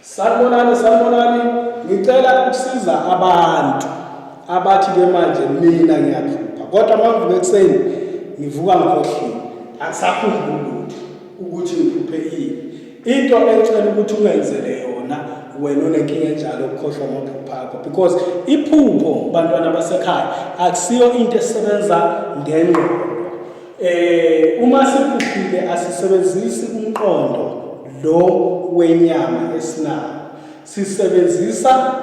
Sanibonani, sanibonani. Ngicela ukusiza abantu abathi ke manje mina ngiyaphupha kodwa uma ngivuka ekuseni ngivuka ngikhohliwe, angisakhumbuli lutho ukuthi ngiphuphe ini. Into engicela ukuthi ungenzele yona wena onenkinga enjalo ukukhohlwa amaphupho akho, because iphupho, bantwana basekhaya, akusiyo into esebenza ngengqondo. Uma siphuphile asisebenzisi umqondo lo wenyama esinawo, sisebenzisa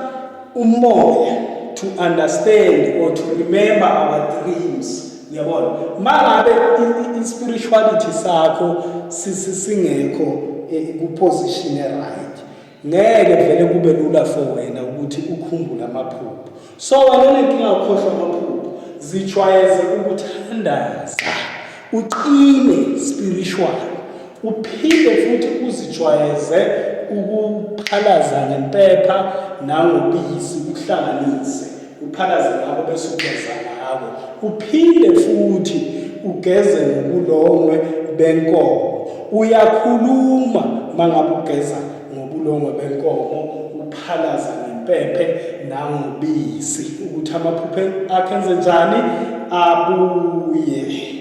umoya to understand or to remember our dreams. Uyabona, mangabe i-spirituality sakho singekho ku-position e-right, ngeke vele kube lula for wena ukuthi ukhumbule amaphupho. So wena onenkinga yokukhohlwa amaphupho, zijwayeze ukuthandaza, uqine spiritual, uphinde futhi uzijwayeze ukuphalaza ngempepha nangobisi, uhlanganise uphalaze ngako bese ugeza ngako, uphinde futhi ugeze ngobulongwe benkomo. Uyakhuluma mangabe ugeza ngobulongwe benkomo, uphalaza ngempephe nangobisi, ukuthi amaphupho akhe enze njani, abuye.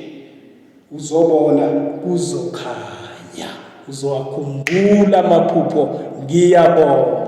Uzobona kuzokhanya, uzowakhumbula amaphupho. Ngiyabonga.